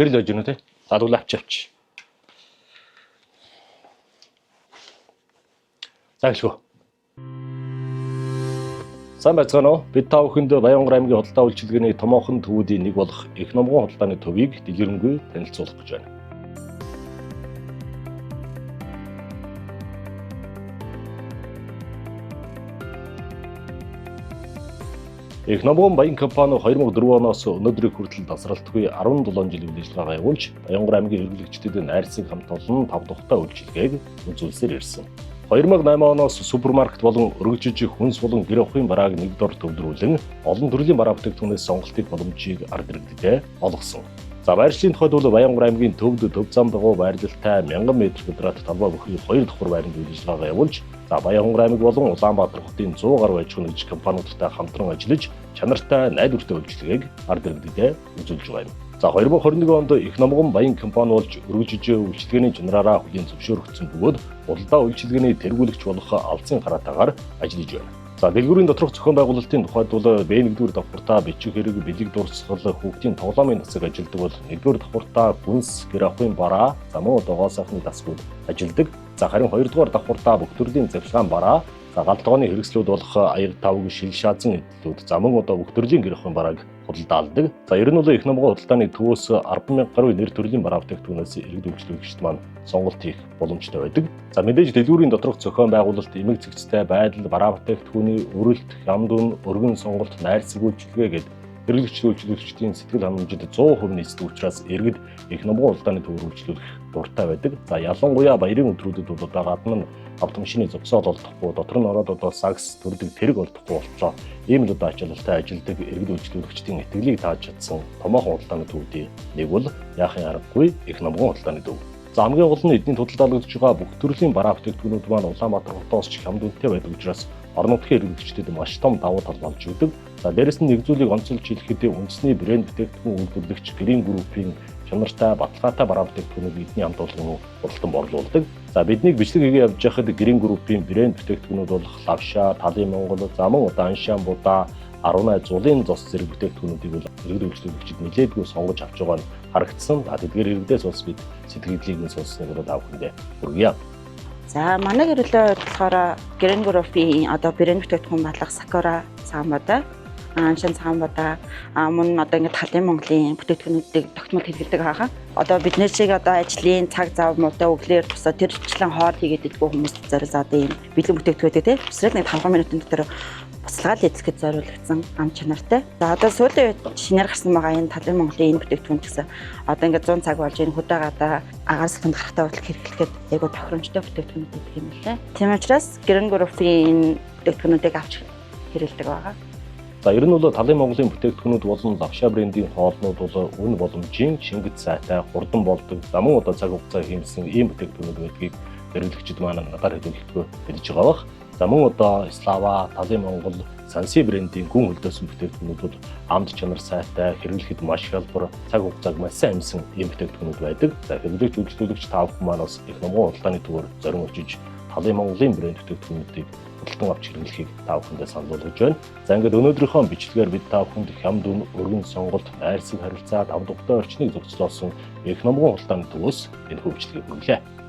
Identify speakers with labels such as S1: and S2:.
S1: Гэрэл байж гэнэ үү те? За тэгвэл авч. За гэлхөө. Сайн байцгаана уу? Бид та бүхэнд Баянгар аймгийн худалдаа үйлчилгээний томоохон төвүүдийн нэг болох Их Номгон худалдааны төвийг дэлгэрэнгүй танилцуулах гэж байна. Их Номгон Баян компани 2004 оноос өнөөдрийг хүртэл тасралтгүй 17 жил үйл ажиллагаагаа явуулж, Баянгар аймгийн хэрэглэгчдэд найрсаг хамт олон тав тухтай үйлчилгээг үзүүлсээр ирсэн. 2008 оноос супермаркет болон өргөжиж хүнс болон гэр ахуйн барааг нэг дор төвлөрүүлэн олон төрлийн бараа бүтээгдэхүүнээс сонголтыг боломжийг ард иргэдэд олгосон. За байршлын тухайд бол Баянгар аймгийн төвд төв зам дагуу байрлалтай 1000 м квадрат талбай бүхий 2 давхар байранд үйл ажиллагаагаа явуулж, за Баянгар аймаг болон Улаанбаатар хотын 100 гаруй аж ахуйн нэгж компаниудтай хамтран ажиллаж чанартай найдвартай үйлчилгээг ард иргэдэд үзүүлж байгаа юм. За 2021 онд Их Номгон Баян компани болж өргөжиж үйлчилгээний чанараараа хүлээн зөвшөөрөгдсөн бөгөөд худалдаа үйлчилгээний тэргүүлэгч болох алсын хараатайгаар ажиллаж байна. За дэлгүүрийн доторх зохион байгуулалтын тухайд бол Б1-р давхартаа бичиг хэрэг, бэлэг дурсгал, хүүхдийн тоглоомын тасаг ажилладаг бол 1-р давхартаа хүнс, гэр ахуйн бараа, за мөн одоо гоо сайхны дасгууд ажилладаг. За харин 2-р давхартаа бүх төрлийн цахилгаан бараа, за гал тогооны хэрэгслүүд болох аяг тавг, шил шаазан эдлүүд, за мөн одоо бүх төрлийн гэр ахуйн барааг худалдаалдаг. За ер нь бол Их Номгон худалдааны төвөөс 10,000 гаруй нэр төрлийн бараа бүтээгдэхүүнээс иргэд үйлчлүүлэгчид маань сонголт хийх боломжтой байдаг. За мэдээж дэлгүүрийн доторх зохион байгуулалт, эмэг зэгцтэй байдал, бараа бүтээгдэхүүний өрөлт, хямд үн, өргөн сонголт, найрсаг үйлчилгээ гээд хэрэглэгч үйлчлүүлэгчдийн сэтгэл хангамжид 100% нийцдэг учраас иргэд Их Номгон худалдааны төвөөр үйлчлүүлэх дуртай байдаг. За ялангуяа баярын өдрүүдэд бол одоо гадна нь автомашины зогсоол олдохгүй, дотор нь ороод одоо сагс төрдөг тэрэг олдохгүй болтлоо. Ийм л одоо ачаалалтай ажилладаг иргэд үйлчлүүлэгчдийн итгэлийг тааж чадсан томоохон худалдааны төвүүдийн нэг бол яахын аргагүй Их Номгон худалдааны төв. За хамгийн гол нь эдний худалдаалагдж байгаа бүх төрлийн бараа бүтээгдэхүүнүүд маань Улаанбаатар хотоос ч хямд үнэтэй байдаг учраас орон нутгийн хэрэглэгчдэд маш том давуу тал болж өгдөг. За дээрэс нь нэг зүйлийг онцолж хэлэхэд үндэсний брэнд бүтээгдэхүүн үйлдвэрлэгч Green Group-ийн чанартай, баталгаатай бараа бүтээгдэхүүнийг эдний хамт олон худалдан борлуулдаг. За биднийг бичлэг хийгээ явж байхад Green Group-ийн брэнд бүтээгдэхүүнүүд болох лавша, талын Монгол, за мөн одоо аншаан будаа, 18 зулын зос зэрэг бүтээгдэхүүнүүдийг бол иргэд үйлчлүүлэгчид нэлээдгүй сонгож авч байгаа нь харагдсан. За тэдгээр иргэдээс бас бид сэтгэлдлийг нь сонссныг бол та бүхэндээ хүргье.
S2: За манай гэрлөө болохоор Green Group-ийн одоо брэнд бүтээгдэхүүн болох Sakura цагаан будаа, аншин цагаан будаа, мөн одоо ингээд талын Монголын бүтээгдэхүүнүүдийг тогтмол хэрэглэдэг байгаа. Одоо бидний шиг одоо ажлын цаг зав муутай өглөөр тусаа тэрчлэн хоол хийгээд идэггүй хүмүүст зориулсан одоо ийм бэлэн бүтээгдэхүүнтэй тийм өсрэл нэг 5 минутын дотор буцалгаал эзлэхэд зориулагдсан ам чанартай. За одоо сүүлийн үед шинээр гарсан байгаа энэ талын Монголын энэ бүтээгдэхүүн ч гэсэн одоо ингээд 100 цаг болж энэ хөдөө гадаа агаар сэлэнд гарахтаа хүртэл хэрэглэхэд айгүй тохиромжтой бүтээгдэхүүнүүд гэдэг юм лээ. Тийм учраас Green Group-ийн энэ бүтээгдэхүүнүүдийг авч хэрэглэдэг байгаа.
S1: За ер нь бол талын Монголын бүтээгдэхүүнүүд болон лавша брендийн хоолнууд бол үн боломжийн шингэц сайтай хурдан болдог. За мөн одоо цаг хугацаа хиймсэн ийм бүтээгдэхүүнүүд байдгийг хэрэглэгчид маань надаар хэдүүлэлтгүй хэлж байгаа бах. За мөн одоо Слава, Талын Монгол, Санси брендийн гүн хөлдөөсөн бүтээгдэхүүнүүд бол амт чанар сайтай, хэрэглэхэд маш хялбар, цаг хугацааг маш сайн амьсан ийм бүтээгдэхүүнүүд байдаг. За хэрэглэгч үйлчлүүлэгч та бүхэн маань бас Их Номгон худалдааны төвөөр зорин очиж Талын Монголын брэнд бүтээгдэхүүнүүдийг худалдан авч хэрэглэхийг та бүхэндээ санал болгож байна. За ингээд өнөөдрийнхөө бичлэгээр бид та бүхэнд хямд үн, өргөн сонголт, найрсаг харилцаа, тав тухтай орчныг зохицлоосон Их Номгон худалдааны төвөөс энэхүү бичлэгийг хүргэлээ.